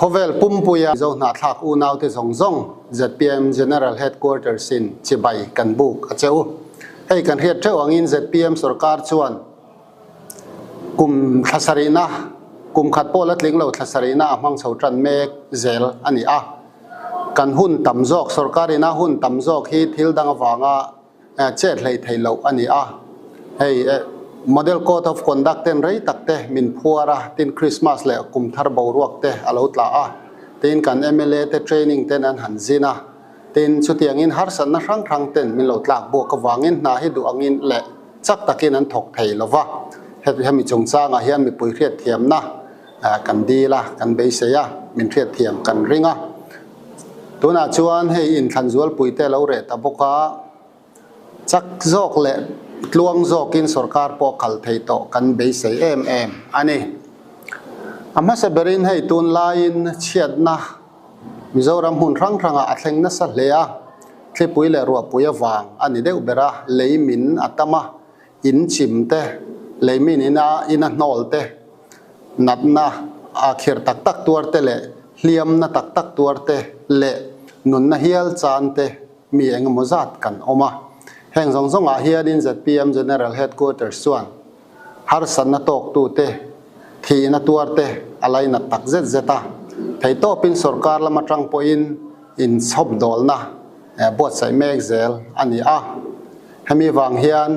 Khawvel pumpuia Mizo hnahthlak unaute zawng zawng zpm General Headquarters in chibai kan buk a che u. Hei kan hriat theuh angin zpm sorkar chuan kum thla sarihna, kum khat pawh la tling lo thla sarihna a hmang chho tan mek zel a ni a. Kan hun tam zawk, sorkar ina hun tam zawk hi thil dang avanga Chet hlei thei loh a ni a. Hei Model Code of Conduct ten rei tak te min phuar a, tin Christmas leh kum thar boruak te a lo tla a, tin kan mla te training ten an han zin a, tin chutiangin harsatna hrang hrang ten min lo tlak buak avangin hna hi duh angin leh chak takin an thawk thei lo va. Hemi chungchangah hian mipui hriatthiamna kan dil a, kan beisei a, min hriatthiam kan ring a. Tunah chuan hei inthlan zualpui te lo reh ta bawk a, chak zawk leh tluang zawkin sorkar pawh kal thei tawh kan beisei em em a ni. A hmasa berin hei tunlaiin chhiatna Mizoram hmun hrang hrangah a thleng nasa hle a, thlipui leh ruahpui avang a ni deuh ber a, lei min a tam a, in chim te, lei min ina ina hnawl te, Natna a khirh tak tak tuar te leh hliamna tak tak tuar te leh nunna hial chan te mi eng emaw zat kan awm a. Heng zawng zawngah hianin zpm General Headquarters chuan harsatna tawktu te, thihna tuar te a lainat tak zet zet a. Theihtawpin sorkar lam atang pawhin inchhawp dawlna buatsaih mek zel a ni a. Hemi vang hian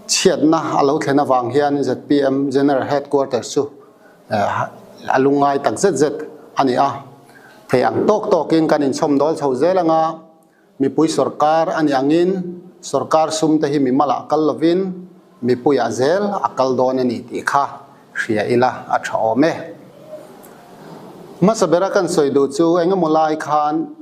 Chhiatna a lo thlen avang hian zpm General Headquarters chu a lungngai tak zet zet a ni a. Thei ang tawk tawkin kan inchhawm dawl chho zel anga mipui sorkar a nih angin sorkar sum te hi mi malah kal lovin mipuiah zel a kal dawn a ni tih kha hria ila a tha awm e. Hmasa bera kan sawi duh chu engemaw lai khan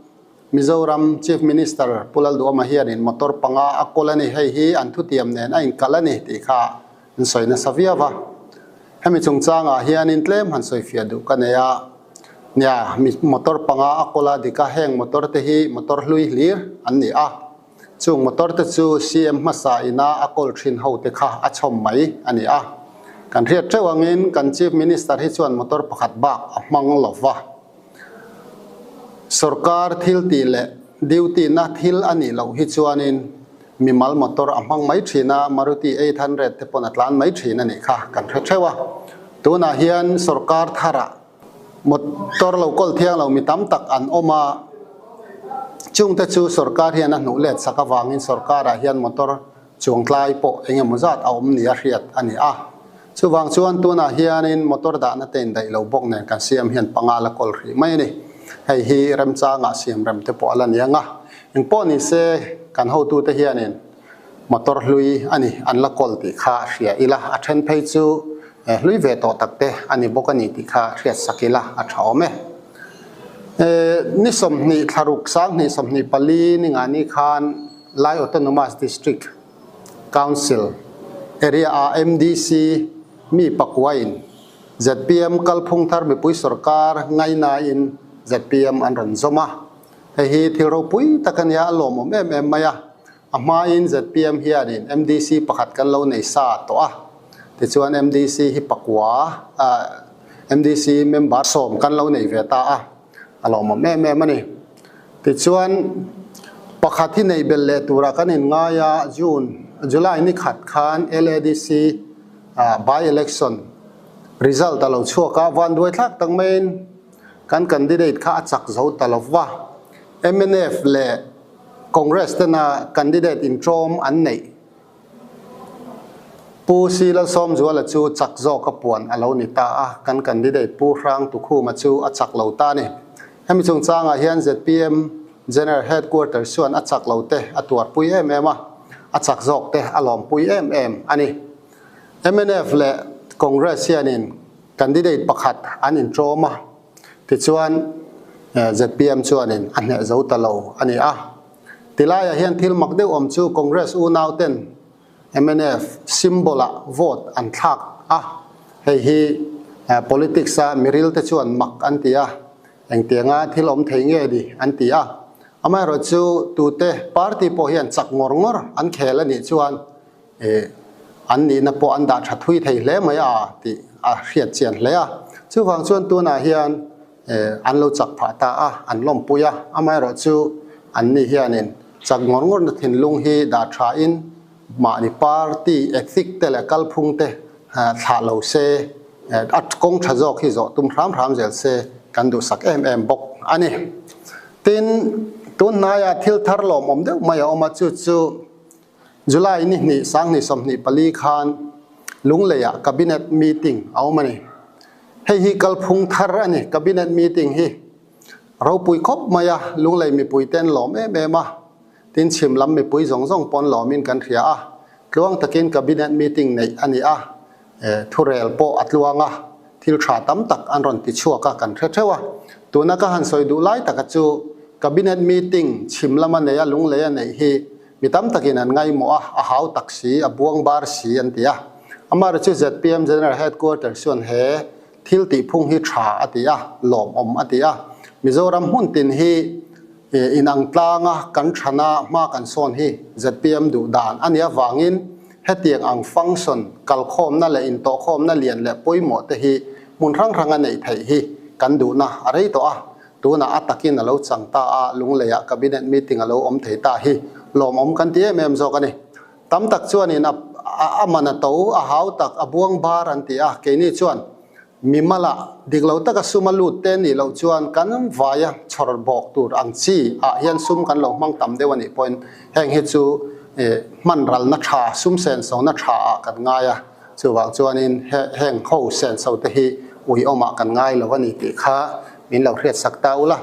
Mizoram Chief Minister Pu Lalduhawma hianin motor panga a kawl a ni, hei hi an thutiam nen a inkalh a ni tih kha an sawi nasa viau a. Hemi chungchangah hianin tlem han sawi fiah duh ka nei a, nia motor panga a kawl a dik a, heng motor te hi motor hlui hlir an ni a, chung motor te chu CM hmasa ina a kawl thin ho te kha a chhawm mai a ni a. Kan hriat teuh angin kan Chief Minister hi chuan motor pakhat bak a hmang lo va. Sorkar thil tih leh duty na thil a nih loh hi chuanin mimal motor a hmang mai thin a, Maruti 800 te pawn a tlan mai thin a nih kha kan hre theuh a. Tunah hian sorkar tharah motor lo kawl thiang lo mi tam tak an awm a, chungte chu sorkar hian a hnuh let sak avangin sorkarah hian motor Chuangtlai pawh eng emaw zat a awm nia hriat a ni a. Chuvang chuan tunah hianin motor dahna te indaih lo bawk nen kan siam hian panga la kawl hrih mai a ni. Hei hi remchangah siam rem te pawh a la ni ang a. Engpawh ni se kan hotute hianin motor hlui a ni an la kawl tih kha hria ila, a then phei chu hlui ve tawh tak te a ni bawk a ni tih kha hriat sak ila a tha awm e. Ni 20 thlaruk 20 24 ni ngah ni khan Lai Autonomous District Council area ah MDC mi pakuain zpm kalphung thar mipui sorkar ngainain zpm an rawn zawm a. Hei hi thil ropui tak a nia, a lawmawm em em mai a. A hmain zpm hianin MDC pakhat kan lo nei sa tawh a, tichuan MDC hi pakua MDC member sawm kan lo nei ve ta a. A lawmawm em em a ni. Tichuan, pakhat hi neih belh leh turah kan inngai a, June, July ni khat khan LADC by election result a lo chhuak a, vanduai thlak tak maiin kan candidate kha a chak zo ta lo va. Mnf leh Congress tena candidate intrawm an neih. Pu Si Lalsawmzuala chu chak zawk a puan a lo ni ta a, kan candidate Pu Hrang Tukhuma chu a chak lo ta a ni. Hemi chungchangah hian zpm General Headquarters chuan a chak lo te a tuarpui em em a, a chak zawk te a lawmpui em em a ni. Mnf leh Congress hianin candidate pakhat an intrawm a, tichuan zpm chuanin a hneh zo ta lo a ni a. Tilaiah hian thil mak deuh awm chu Congress unauten mnf symbol-ah vote an thlak a, hei hi politics-a miril te chuan mak an ti a, engtianga thil awm thei nge ni an ti a. Amaherawhchu tute party pawh hian chak ngawr ngawr an khel a nih chuan an nihna pawh an dah tha thui thei hle mai a tih a hriat chian hle a. Chuvang chuan tunah hian. An lo chak phah ta a, an lawmpui a, amaherawhchu anni hianin chak ngawr ngawrna thinlung hi dah thain mahni party ethic te leh kalphung te thlah lo se, a kawng tha zawk hi zawh tum hram hram zel se kan duhsak em em bawk a ni. Tin, tun hnaiah thil thar lawmawm deuh mai a awm a, chu chu July ni hnih sanghnih 24 khan Lungleiah Cabinet meeting a awm a ni. Hei hi kalphung thar a ni, Cabinet meeting hi ropui khawp mai a, Lunglei mipui te an lawm em em a, tin chhim lam mipui zawng zawng pawh an lawmin kan hria a, tluang takin Cabinet meeting neih a ni a, thurel pawh a tluang a, thil tha tam tak an rawn ti chhuak a kan hre theuh a. Tuna ka han sawi duh lai taka chu Cabinet meeting chhim lama nei a Lunglei a neih hi Mi tam takin an ngaihmawh a, a hau tak si, a buang bar si an ti a. Amaherawhchu chu zpm General Headquarters chuan he thil tihphung hi tha a ti a, lawmawm a ti a. Mizoram hmun tin hi inang tlanga kan thana hma kan sawn hi zpm duh dan a nih avangin hetiang ang function kalkhawmna leh intawhkhawmna lian leh pawimawh te hi hmun hrang hranga neih theih hi kan duhna a rei tawh a. Tunah a takin a lo chang ta a, Lungleiah Cabinet meeting a lo awm thei ta hi lawmawm kan ti em em zawk a ni. Tam tak chuanin a a man a to, a hau tak, a buang bar an ti a, keini chuan mimalah dik lo taka sum a lut te nih loh chuan kan vaia chhawr bawk tur ang chi ah hian sum kan lo hmang tam deuh a nih pawhin heng hi chu hman ralna tha, sum sensona tha ah kan ngai a, chuvang chuanin heng ho senso te hi uiawmah kan ngai lo a ni tih kha Min lo hriat sak ta ula,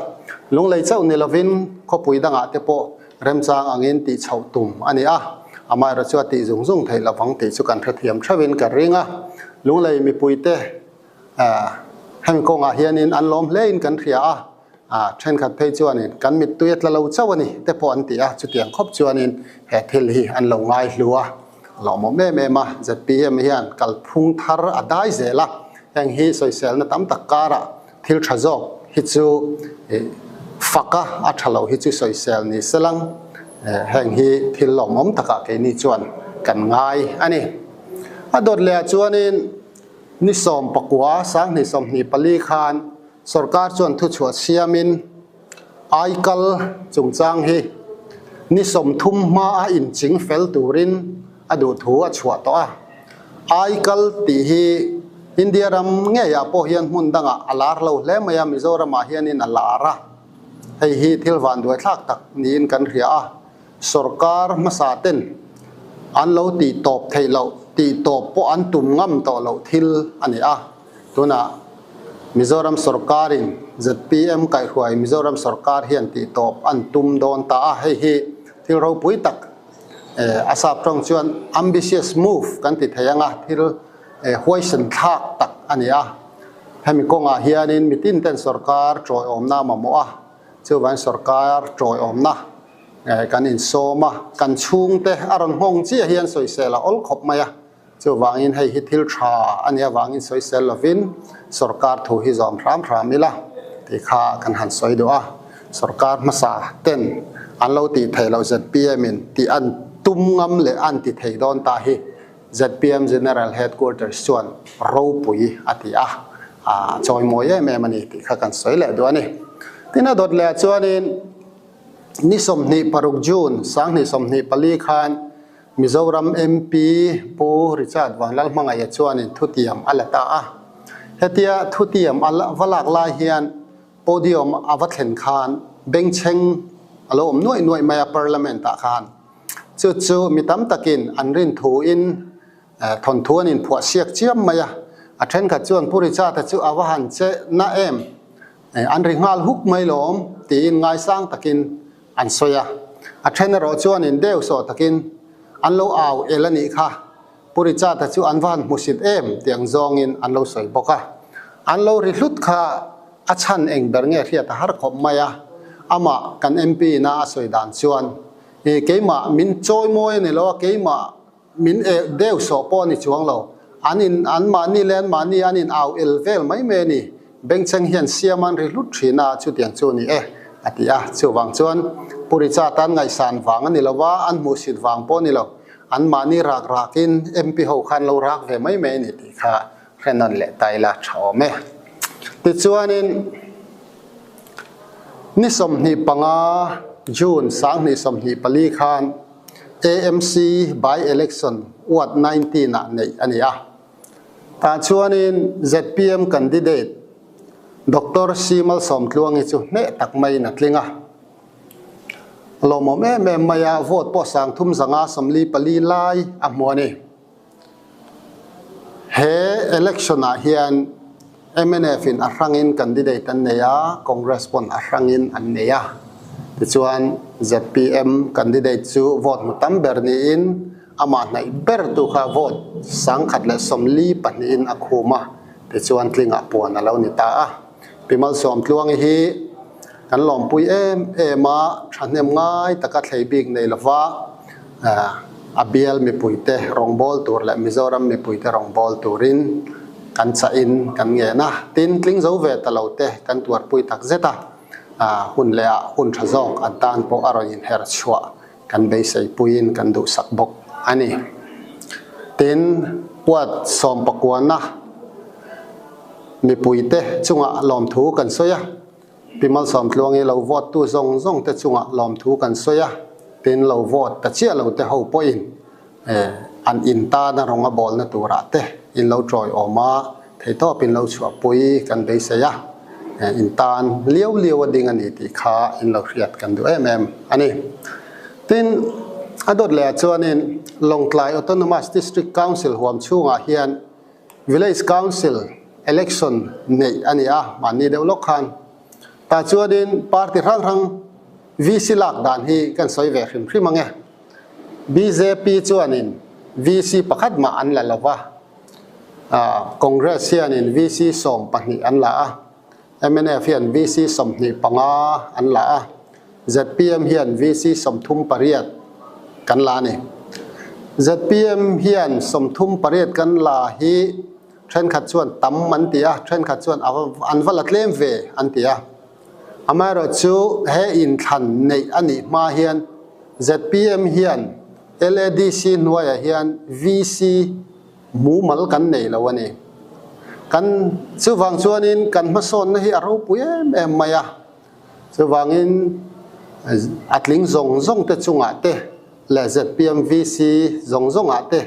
lunglei chauh ni lovin khawpui dangah te pawh remchang angin tih chhoh tum a ni a, amaherawh chu a tih zung zung theih lovang tih chu kan hrethiam theuhin ka ring a. Lunglei mipuite hemi kawngah hianin an lawm hlein kan hria a, thenkhat phei chuanin kan mittui a tla lo chauh a ni te pawh an ti a, chutiang khawp chuanin he thil hi an lo ngaihlu a, lawmawm em em a, zpm hian kalphung thar a dai zel a, heng hi sawiselna tam tak karah Thil tha zawk hi chu faka a tha lo hi chu sawisel ni selang heng hi thil lawmawm takah keini chuan kan ngai a ni. A dawt lehah chuanin ni 19 2024 khan sorkar chuan thuchhuah siamin aikal chungchang hi ni 30 hmaa inching fel turin a duh thu a chhuah tawh a. Aikal tih hi India ram ngeiah pawh hian hmun dangah a lar lo hle mai a, Mizoramah hianin a lar a. Hei hi thil vanduai thlak tak niin kan hria a. Sorkar hmasa ten an lo tih tawp theih loh, tih tawp pawh an tum ngam tawh loh thil a ni a. Tunah Mizoram sorkarin zpm kaihhruai Mizoram sorkar hian tih tawp an tum dawn ta a, hei hi thil ropui tak A sap tawng chuan ambitious move kan ti thei ang a, thil huaisen thlak tak a ni a. Hemi kawngah hianin mitin ten sorkar tawiawmna a mamawh a, chuvain sorkar tawiawmna kan insawm a, kan chhungte a rawn nghawng chiah hian sawisel a awl khawp mai a. Chuvangin hei hi thil tha a nih avangin sawisel lovin sorkar thu hi zawm hram hram ila tih kha kan han sawi duh a. Sorkar hmasa ten an lo tih theih loh zpm in tih an tum ngam leh an ti thei dawn ta hi zpm General Headquarters chuan ropui a ti a, a chawimawi em em a ni tih kha kan sawi leh duh a ni. Tin a dawt leh ah chuanin ni 26 June 2024 khan Mizoram MP Pu Richard Vanlalhmangaia chuanin thutiam a la ta a. Hetia thutiam a va lak lai hian podium a va thlen khan bengchheng a lo awm nuaih nuaih mai a Parliament ah khan. Chu chu mi tam takin an rin thuin thawnthu an inphuah siak chiam mai a. A thenkhat chuan Pu Richard-a chu a va han che na em? An ri nghal huk mai lawm tiin ngaisang takin An sawi a, a then erawh chuanin deuh sawh takin an lo au el a nih kha, Pu Richard-a chu an va han hmusit em tih ang zawngin an lo sawi bawk a. An lo ri hlut kha a chhan eng ber nge hriat a har khawp mai a, amah kan MP ina a sawi dan chuan, Ih, keimah min chawi mawi a ni lo a, keimah Min eh deuh sawh pawh a ni chuang lo. An in, an mahni leh an mahni an in au el vel mai mai a ni. Bengchheng hian siam an ri hlut thin a, chutiang chu a ni e, a ti a. Chuvang chuan Pu Richard an ngaihsan vang a ni lo va, an hmuhsit vang pawh a ni lo. An mahni rak rakin MP ho khan lo rak ve mai mai a ni tih kha hre nawn leh ta ila tha awm e. Tichuanin. Ni 25 June 2024 khan AMC by-election Ward 19 ah neih a ni a. Tah chuanin zpm candidate Doctor C Malsawmtluangi chu hneh tak maiin a tling a. Lawmawm em em mai a, vote pawh 3544 lai a hmu a ni. He election ah hian mnf in a hrangin candidate an nei a, Congress pawn a hrangin an nei a. Tichuan zpm candidate chu vote hmu tam ber niin amah hnaih ber tu kha vote 1042 in a khum a, tichuan tlingah puan a lo ni ta a. Pi Malsawmtluangi hi kan lawmpui em em a, thahnem ngai taka thlei bik nei lova a bial mipuite rawngbâwl tur leh Mizoram mipuite rawngbâwl turin kan chahin kan ngen a. Tin, tling zo ve ta lo te kan tuarpui tak zet a, hun leh ah hun tha zawk an tan pawh a rawn inher chhuah kan beiseipuiin kan duhsak bawk a ni. Tin, Ward sawmpakuana mipuite chungah lawmthu kan sawi a, Pi Malsawmtluangi lo vote tu zawng zawng te chungah lawmthu kan sawi a, tin lo vote ta chiah lo te ho pawhin an in tana rawng a bawlna turah te in lo tawiawm a, theihtawp in lo chhuahpui kan beisei a, in tan liau liau a ding a ni tih kha in lo hriat kan duh em em a ni. Tin, a dawt leh ah chuanin Lawngtlai Autonomous District Council huam chhungah hian Village Council election neih a ni a, mahni deuh lawk khan. Tah chuanin party hrang hrang VC lak dan hi kan sawi ve hrim hrim ang e. Bjp chuanin VC pakhat mah an la lo va, Congress hianin VC 12 an la a, mnf hian VC 25 an la a, zpm hian VC 38 kan la a ni. Zpm hian 38 kan la hi thenkhat chuan tam an ti a, thenkhat chuan an va la tlem ve an ti a. Amaherawhchu he inthlan neih a nih hma hian zpm hian LADC hnuaiah hian VC Mumal kan nei lo a ni. Kan chuvang chuanin kan hmasawnna hi a ropui em em mai a. Chuvangin a tling zawng zawng te chungah te leh zpm VC zawng zawngah te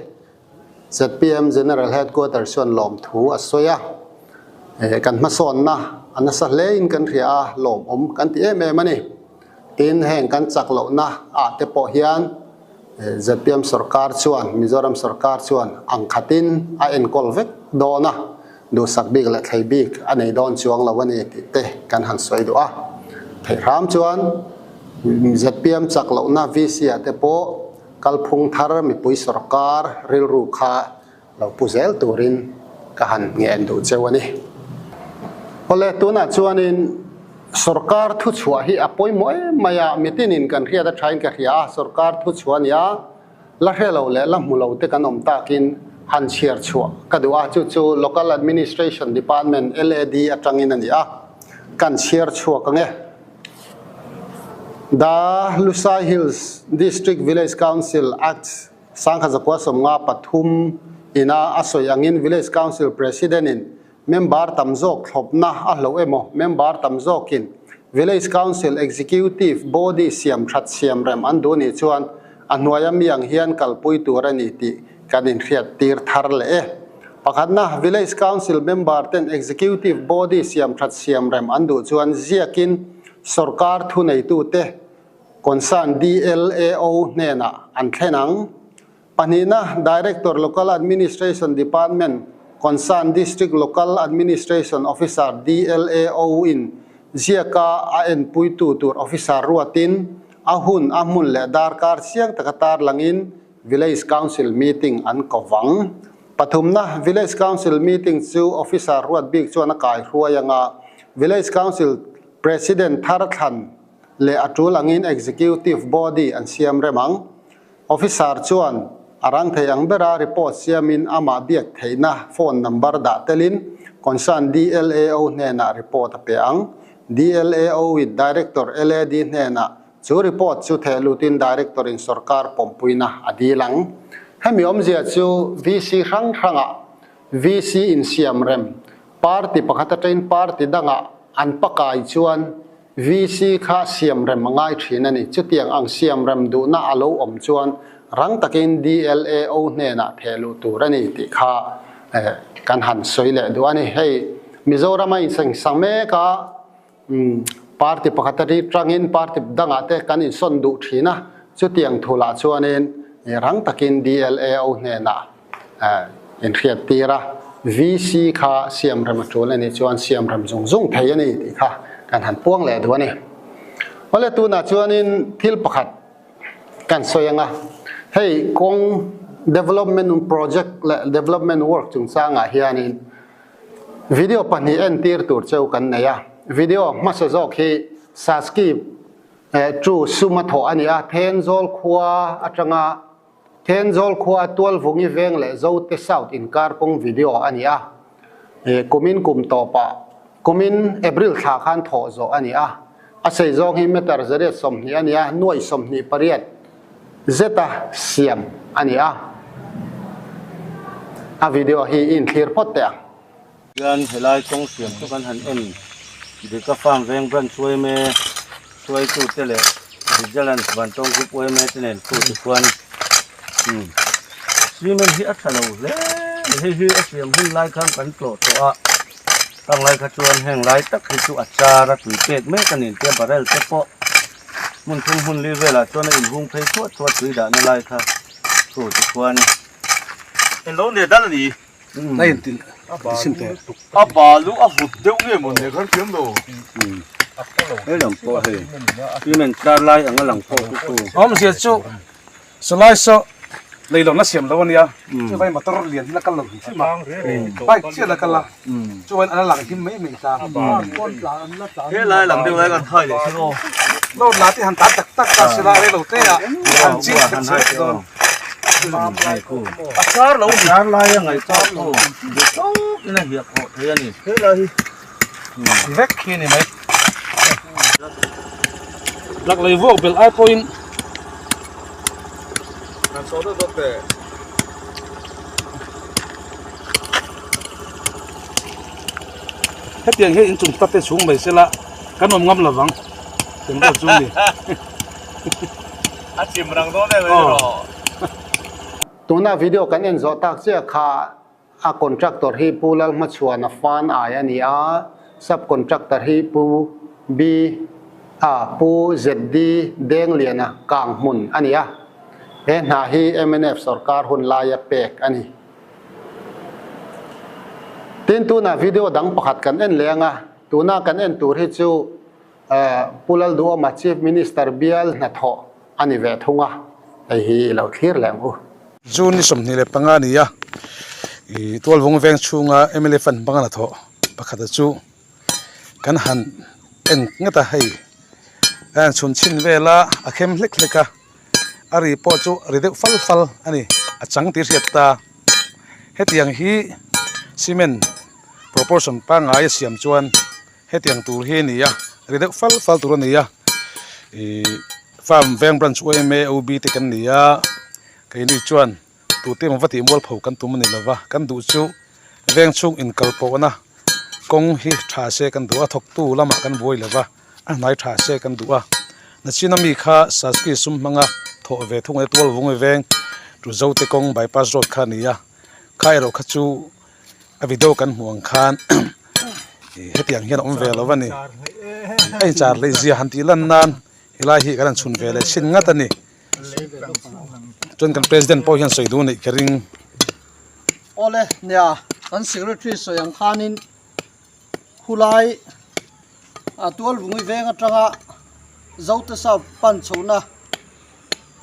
zpm General Headquarters chuan lawmthu a sawi a. Kan hmasawnna a nasa hlein kan hria a, lawmawm kan ti em em a ni. Tin, heng kan chak lohna ah te pawh hian zpm sorkar chuan, Mizoram sorkar chuan ang khatin a enkawl vek dawn a, duhsak bik leh thlei bik a nei dawn chuang lo a ni tih te kan han sawi duh a. Theih hram chuan zpm chak lohna VC ah te pawh kalphung thar mipui sorkar rilru kha lo pu zel turin ka han ngen duh cheu a ni. Awle, tunah chuanin sorkar thuchhuah hi a pawimawh em mai a, mitinin kan hriat a thain ka hria a, sorkar thuchhuah a ni a, la hre lo leh la hmu lo te kan awm takin han chhiar chhuah ka duh a, chu chu Local Administration Department, LAD, atangin a ni a, kan chhiar chhuak ang e. The Lusai Hills District Village Council Act Sangkhat 153 ina a sawi angin Village Council President in member tam zawk thlawpna a hloh emaw, member tam zawkin Village Council Executive Body siam that siam rem an duh nih chuan a hnuaia mi ang hian kalpui tur a ni tih kan inhriat tir thar leh e. Pakhatna, Village Council member ten Executive Body siam that siam rem an duh chuan ziakin sorkar thuneitute Concern DLAO hnenah an thlen ang. Pahnihna, Director Local Administration Department Concern District Local Administration Officer DLAO in ziaka a enpuitu tur officer ruatin a hun, a hmun leh darkar chiang taka tarlangin Village Council meeting an ko vang. Pathumna, Village Council meeting chu officer ruat bik chuan a kaihruai anga Village Council President thar thlan leh a tul angin Executive Body an siam rem ang. Officer chuan a rang thei ang bera report siamin amah biak theihna phone number dah telin concern DLAO hnenah report a pe ang. DLAO in Director LAD hnenah chu report chu theh lutin Director in sorkar pawmpuina a dil ang. Hemi awmzia chu VC hrang hrangah VC insiam rem party pakhat atangin party dangah an pakai chuan. VC kha siamrem a ngai thin a ni. Chutiang ang siamrem duhna a lo awm chuan rang takin DLAO hnenah theh luh tur a ni tih kha kan han sawi leh duh a ni. Hei Mizoram a insengsa mek a, party pakhat a ri tangin party dangah te kan insawn duh thin a, chutiang thulah chuanin rang takin DLAO hnenah inhriat tir a, VC kha siamrem a tul a nih chuan siamrem zung zung thei a ni tih kha kan han puang leh duh a ni. Awle tunah chuanin thil pakhat kan sawi ang a, hei kawng development project leh development work chungchangah hianin video pahnih entir tur cheu kan nei a, video hmasa zawk hi Saski chu suma thawh a ni a, Thenzawl khua atanga Thenzawl khua Tualvungi veng leh Zote South inkar kawng video a ni a. Kumin kum tawpah, kumin April thla khan thawh zawh a ni a. A sei zawng hi meter 120 a ni a, nuaih 28 zeta siam a ni a. A video hi i inthlir phawt teh ang. Hian helai kawng siam chu kan han en Dika Farm veng branch yma hruaitute leh Vigilance Vantawng Group yma te nen thu ti khuan umm cement hi a tha lo hle a ni. Hei hi a siam hun lai khan kan tlawh tawh a, khang lai kha chuan heng lai tak hi chu a char a tui pek mek a ni tia barrel te pawh hmun thum hmun li velah chuan a inhung phei thuah thuah tui dahna lai kha thu ti khuan. Englo nia dal a ni. A in ti sim teh. A balu a vut deuh nge maw ne khan thiam lo. Hei lang pawh hei cement tlar lai ang a lang pawh chu chu. Awmzia chu salai saw lei lo na siam lo ania chuvai motor lian hi la kal lo hrim hrim a bike chiah la kal a chuan an la lang him mai mai ta. He lai lang deuh lai kan thai leh sin aw. Load la te han tan tak tak ta sila rei lo te ah han ching khat chhe dawn. A char lo ni. Char lai a ngaih chawk chu duh tawk in a hiah khawh thei a ni. He lai hi vek khi ni mai. Lak lei vuak belh ai pawhin. Kan saw deuh deuh teh. Hetiang hian inchung tate chhung mai sela kan awm ngam lovang tiang deuh chu ni. A chim rang dawn em em rawh. Tuna video kan en zawh tak chiah kha a contractor hi Pu Lalhmachhuana Fan Ai a ni a, sub contractor hi Pu B a Pu ZD Dengliana Kanghmun a ni a. He hna hi mnf sorkar hun laia pek a ni. Tin tuna video dang pakhat kan en leh ang a, tuna kan en tur hi chu Pu Lalduhawma Chief Minister bial hnathawh a ni ve thung a, hei hi i lo thlir leh ang u. June ni 25 a ni a, ih Tualvung veng chhunga mla fund hmanga hnathawh pakhata chu kan han en nghet a, hei a han chhun chhin vel a, a khem hlek hlek a. A ri pawh chu ri deuh fal fal a ni a chang tih hriat ta. Hetiang hi cement proportion pangngai a siam chuan hetiang tur hi a ni a, ri deuh fal fal tur a ni a. Ihh farm veng branch yma OB te kan ni a, keini chuan tute emaw va tih mualpho kan tum a ni lova, kan duh chu veng chhung inkalpawhna kawng hi tha se kan duh a, thawktu lamah kan buai lova. A hnai tha se kan duh a, nachin ami kha Saski sum hmanga thawh ve thung e tual vung veng tu Zote kawng bypass road kha a ni a, kha erawh kha chu a video kan hmuh ang khan hetiang hian a awm ve lo a ni, a inchar hlei zia han tih lan nan helai hi kan han chhun ve leh chin ngat a ni, chuan kan president pawh hian sawi duh neih ka ring. Awle nia kan secretary sawi ang khanin Khulai a Tualvungi veng atanga Zote South pan chhohna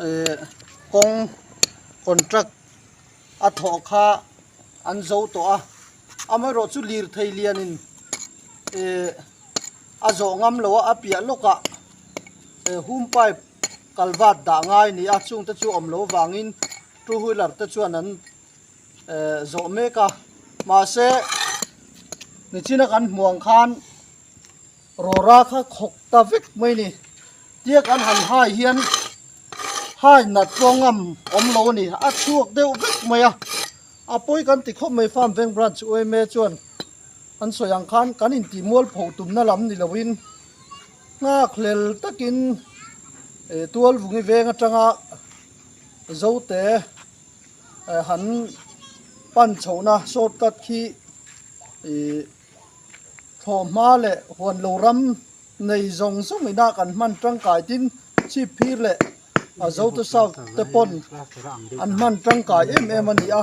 eh kawng contract a thawh kha an zo tawh a, amaherawh chu lirthei lianin eh a zawh ngam lo a, a piah lawkah eh hum pipe kalvat dah ngai a ni a, chungte chu awm lo vangin two wheeler te chuan an eh zawh mek a mahse nichina kan hmuh ang khan rawra kha khawk ta vek mai ni tia kan han hai hian hai nat pawh ngam awm lo a ni a chhuak deuh vek mai a a pawi kan ti khawp mai farm veng branch yma chuan an sawi ang khan kan intih mualpho tumna lam ni loin. Nghakhlel takin Tualvungi veng atanga Zote han pan chhohna shortcut khi ih thlawhhma leh huan lo ram nei zawng zawng ina kan hman tangkai tin chhip phir leh a Zote South te pawn an hman tangkai em em a ni a.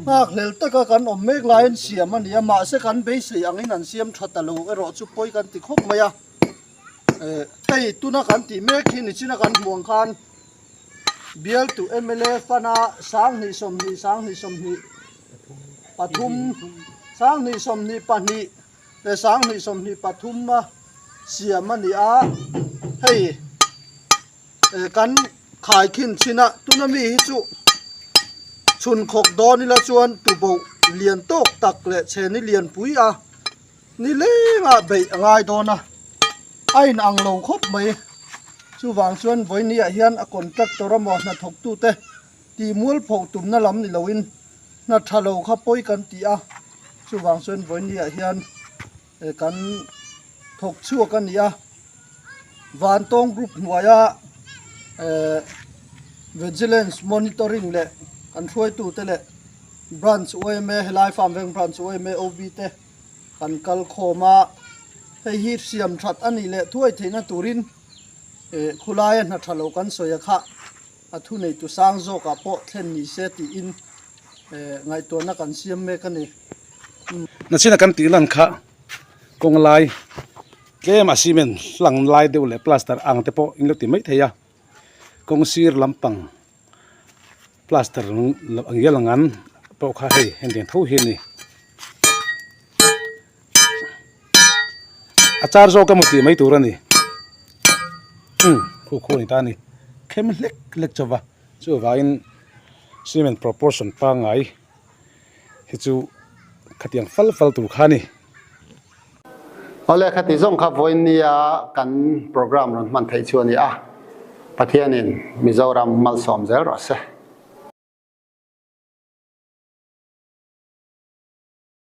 Nghakhlel taka kan awm mek laiin siam a ni a, mahse kan beisei angin an siam tha ta lo erawh chu pawi kan ti khawp mai a. Hei tuna kan tih mek hi nichina kan hmuh ang khan bialtu mla fana 2020 20 23 2022 leh 2023 a siam a ni a, hei kan khaikhin chin a tuna mi hi chu chhun khawk dawn ila chuan tuboh lian tawk tak leh chheni lianpui a. Ni lengah beih a ngai dawn a, a in ang lo khawp mai. Chuvang chuan vawinia hian a contractor emaw hnathawktute tih mualpho tumna lam ni loin hna tha lo kha pawi kan ti a, chuvang chuan vawinia hian kan thawk chhuak a ni a. Vantawng group hnuaia Vigilance Monitoring leh kan hruaitute leh Branch yma helai farm veng Branch yma OB te kan kal khawm a, hei hi siam that a nih leh thuai theihna turin eh khulaia hna tha lo kan sawi a kha a thuneitu sang zawkah pawh thlen ni se tiin eh ngaihtuahna kan siam mek a ni. Nachina kan tih lan kha kawng lai tlem a cement hlang lai deuh leh plaster ang te pawh in lo ti mai thei a, kawng sir lampang plaster ang ngial ang an pawh kha hei hetiang tho hi a ni. A char zawk emaw tih mai tur a ni. Umm khu khu a ni ta a ni. Khem hlek hlek chauh va chuvangin cement proportion pangngai hi chu khatiang fal fal tur kha a ni. Awle khati zawng kha vawiin nia kan program rawn hman theih chu a ni a, Pathianin Mizoram malsawm zel rawh se.